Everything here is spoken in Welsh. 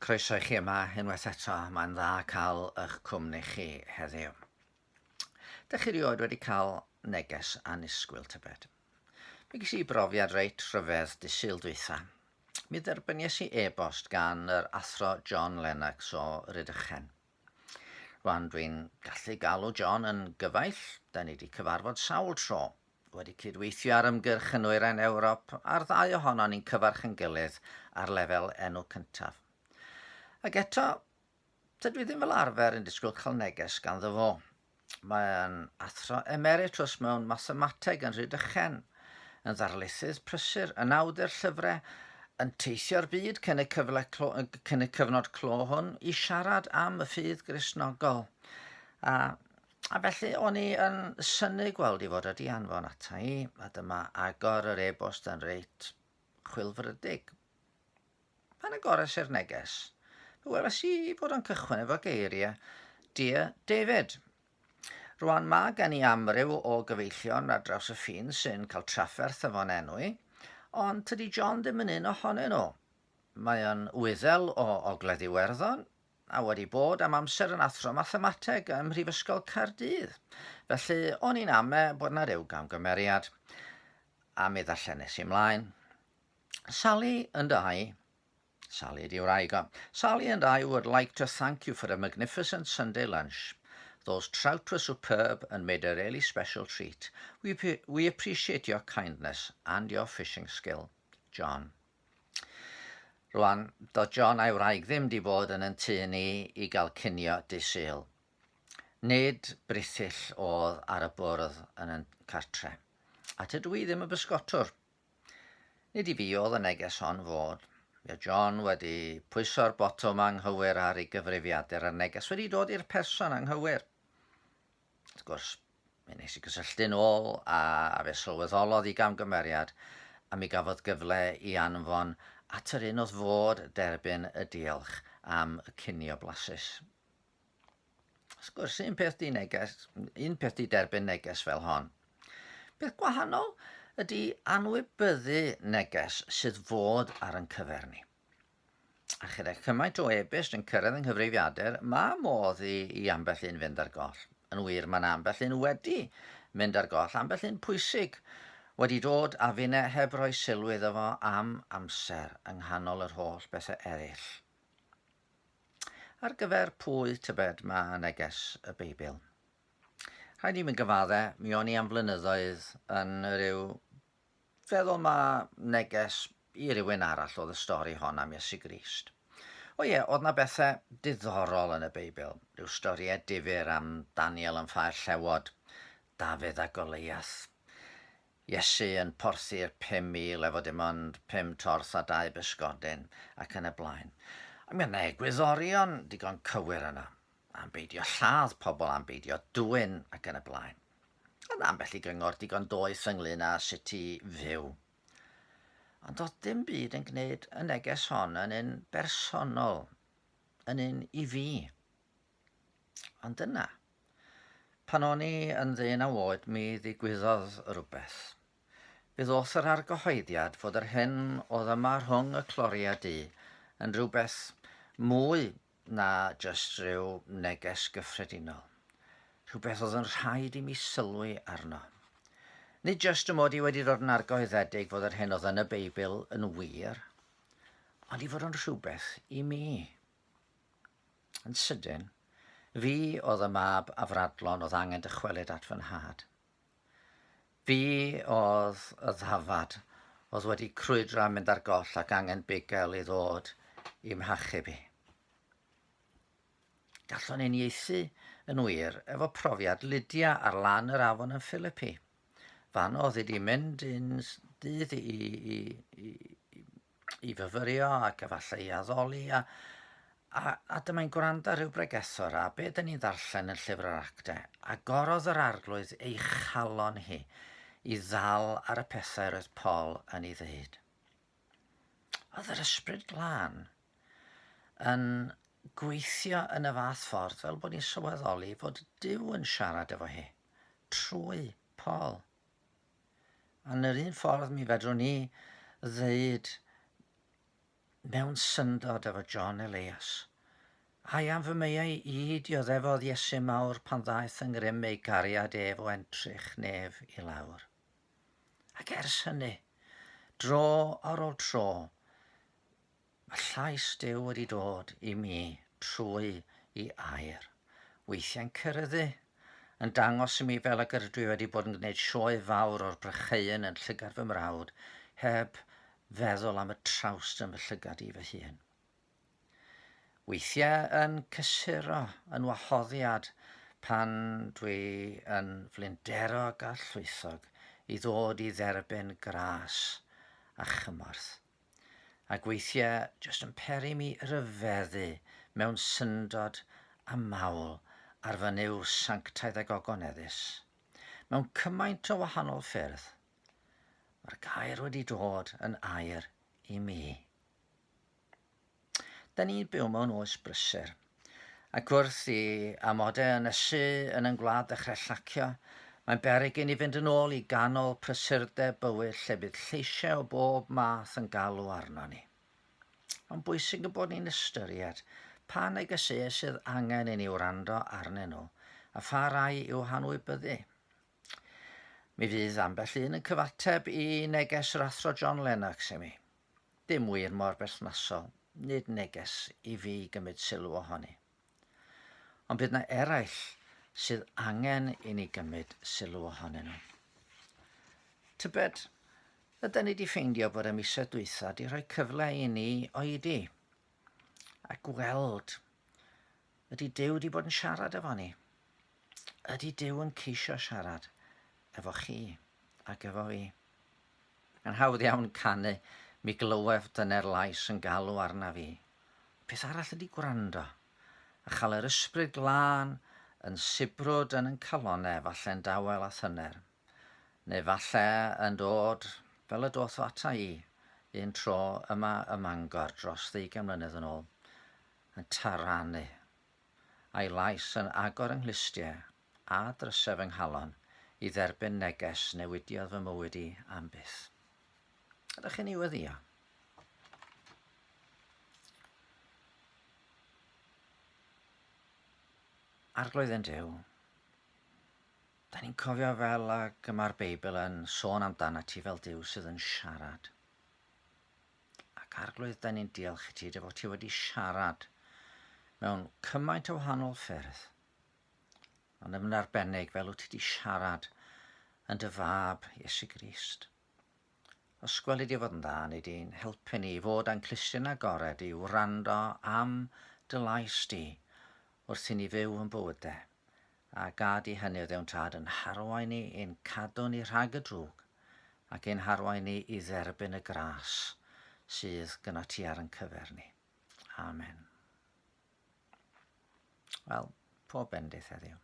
Croeso i chi yma unwaith eto, mae'n dda cael eich cwmni chi heddiw. Dych chi rioed wedi cael neges annisgwyl tybed? Mi ges i brofiad reit rhyfedd dy Sul dwytha. Mi dderbynies i e-bost gan yr athro John Lennox o Rydychen. Rwan dwi'n gallu galw John yn gyfaill, da ni wedi cyfarfod sawl tro, wedi cydweithio ar ymgyrch yn Nwyrain Ewrop, a'r ddau ohonon ni'n cyfarch yn gilydd ar lefel enw cyntaf. Ac eto, dydw i ddim fel arfer yn disgwyl cael neges ganddo fo. Mae'n athro emeritus mewn mathemateg yn Rhydychen, yn ddarlithydd prysur, yn awdur llyfrau, yn teithio'r byd cyn y, cyfle clo, cyn y cyfnod clo hwn i siarad am y ffydd Gristnogol. A A felly o'n i yn synnu gweld i fod wedi anfon ata i, a dyma agor yr e-bost yn reit chwilfrydig. Pan agores i'r neges, fe weles i fod o'n cychwyn efo geiriau Dear David. Rwan mae gen i amryw o gyfeillion ar draws y ffin sy'n cael trafferth efo'n enw i, ond tydi John ddim yn un ohonyn nhw. Mae o'n Wyddel o Ogledd Iwerddon, a wedi bod am amser yn athro mathemateg ym Mhrifysgol Caerdydd. Felly, o'n i'n ame bod 'na ryw gamgymeriad, a mi ddarllenes i mlaen. Sally and I, Sally ydi wraig o, Sally and I would like to thank you for a magnificent Sunday lunch. Those trout were superb and made a really special treat. We, we appreciate your kindness and your fishing skill. John. Rwan, doedd John a'i wraig ddim di bod yn yn tŷ ni i gael cinio dy Sul. Nid brithyll oedd ar y bwrdd yn yn cartre. A tydw i ddim yn bysgotwr. Nid i fi oedd y neges hon fod. Mae John wedi pwyso'r botwm anghywir ar ei gyfrifiadur a'r neges wedi dod i'r person anghywir. Wrth gwrs, mi wnes i gysylltu'n ôl a, a fe sylweddolodd i gamgymeriad a mi gafodd gyfle i anfon at yr un oedd fod derbyn y diolch am y cinio blasus. Wrth gwrs, un peth di neges, un peth di derbyn neges fel hon. Peth gwahanol ydy anwybyddu neges sydd fod ar yn cyfer ni. A chyda cymaint o e-byst yn cyrraedd yng nghyfrifiadur, mae modd i, i ambell un fynd ar goll. Yn wir, mae yna ambell un wedi mynd ar goll, ambell un pwysig wedi dod a finne heb roi sylw iddo fo am amser yng nghanol yr holl bethau eraill. Ar gyfer pwy, tybed, mae neges y Beibl? Rhaid i mi gyfadde, mi o'n i am flynyddoedd yn rhyw Feddwl ma neges i rywun arall oedd y stori hon am Iesu Grist. O ie, oedd na bethe diddorol yn y Beibl, rhyw storïau difyr am Daniel yn ffair llewod, Dafydd a Goleiath, Iesu yn porthi'r 5,000 efo dim ond pum torth a dau bysgodyn, ac yn y blaen. A mi oedd na egwyddorion digon cywir yno, am beidio lladd pobl, am beidio dwyn, ac yn y blaen. Oedd ambell i gyngor digon doeth ynglyn â sut i fyw. Ond doedd dim byd yn gwneud y neges hon yn un bersonol, yn un i fi. Ond yna, pan o'n i yn ddeunaw oed, mi ddigwyddodd rhywbeth. Fe ddoth yr argyhoeddiad fod yr hyn oedd yma rhwng y cloriau du yn rhywbeth mwy na jyst rhyw neges gyffredinol. Rhywbeth oedd yn rhaid i mi sylwi arno. Nid jyst y mod i wedi dod yn argyhoeddedig fod yr hyn oedd yn y Beibl yn wir, ond i fod yn rhywbeth i mi. Yn sydyn, fi oedd y mab afradlon oedd angen dychwelyd at fy nhad. Fi oedd y ddafad oedd wedi crwydro a mynd ar goll ac angen bugail i ddod i'm hachub i. Gallwn uniaethu yn wir efo profiad Lydia ar lan yr afon yn Philippi. Fan oedd wedi mynd un dydd i, i, i, i fyfyrio ac efallai i addoli a, a, a dyma'n gwrando ar rhyw bregethwr a be dyn ni'n ddarllen yn llyfr yr acte. Agorodd yr arglwydd ei chalon hi i ddal ar y pethau roedd Paul yn ei ddeud. Oedd yr ysbryd glân yn gweithio yn y fath ffordd fel bod ni'n sylweddoli fod Duw yn siarad efo hi trwy Paul. Yn yr un ffordd mi fedrwn ni ddeud mewn syndod efo John Elias. Ai am fy meiau i dioddefodd Iesu mawr pan ddaeth yng ngrym ei gariad ef o entrych nef i lawr. Ac ers hynny, dro ar ôl tro, mae llais Duw wedi dod i mi trwy i air. Weithiau'n ceryddu, yn dangos i mi fel ag yr ydw i wedi bod yn gwneud sioe fawr o'r brycheuyn yn llygad fy mrawd, heb feddwl am y trawst yn fy llygad i fy hun. Weithiau yn cysuro, yn wahoddiad pan dwi yn flinderog a llwythog i ddod i dderbyn gras a chymorth. Ac weithiau jyst yn peri mi ryfeddu mewn syndod a mawl ar fy Nuw sanctaidd a gogoneddus. Mewn cymaint o wahanol ffyrdd, mae'r gair wedi dod yn air i mi. Da ni'n byw mewn oes brysur, ac wrth i amodau ynysu yn ein gwlad ddechrau llacio, mae'n beryg i ni fynd yn ôl i ganol prysurdeb bywyd lle bydd lleisiau o bob math yn galw arno ni. Mae'n bwysig y bod ni'n ystyried pa negeseuau sydd angen i ni wrando arnyn nhw a pha rai i'w hanwybyddu. Mi fydd ambell un yn cyfateb i neges yr Athro John Lennox i mi. Dim wir mor berthnasol, nid neges i fi gymryd sylw ohoni. Ond bydd 'na eraill sydd angen i ni gymryd sylw ohonyn nhw. Tybed, ydy ni wedi ffeindio bod y misoedd dwytha wedi rhoi cyfle i ni oedi a gweld ydy Duw wedi bod yn siarad efo ni? Ydy Duw yn ceisio siarad efo chi ac efo fi? Mae'n hawdd iawn canu, mi glywef dyner lais yn galw arnaf i. Peth arall ydi gwrando, a chael yr ysbryd glân yn sibrwd yn yn calonne, falle'n dawel a thyner, neu falle yn dod fel y doth o ata i un tro yma ym Mangor dros ddeugain mlynedd yn ôl, yn taranu, a'i lais yn agor yng nghlustiau a drysau fy nghalon i dderbyn neges newidiodd fy mywyd i am byth. Ydych chi'n ei weddïo? Arglwydd ein Duw, da ni'n cofio fel ag y mae'r Beibl yn sôn amdano ti fel Duw sydd yn siarad. Ac Arglwydd, da ni'n diolch i ti dy fod ti wedi siarad mewn cymaint o wahanol ffyrdd. Ond yn arbennig fel wyt ti wedi siarad yn dy fab Iesu Grist. Os gweli di fod yn dda, neu di'n helpu ni i fod â'n clustiau'n agored i wrando am dy lais di wrth i ni fyw yn bywydau. A gad i hynny o Dduw'n Tad yn harwain ni i'n cadw ni rhag y drwg ac ein harwain ni i dderbyn y gras sydd gyda ti ar yn cyfer ni. Amen. Wel, pob bendith heddiw.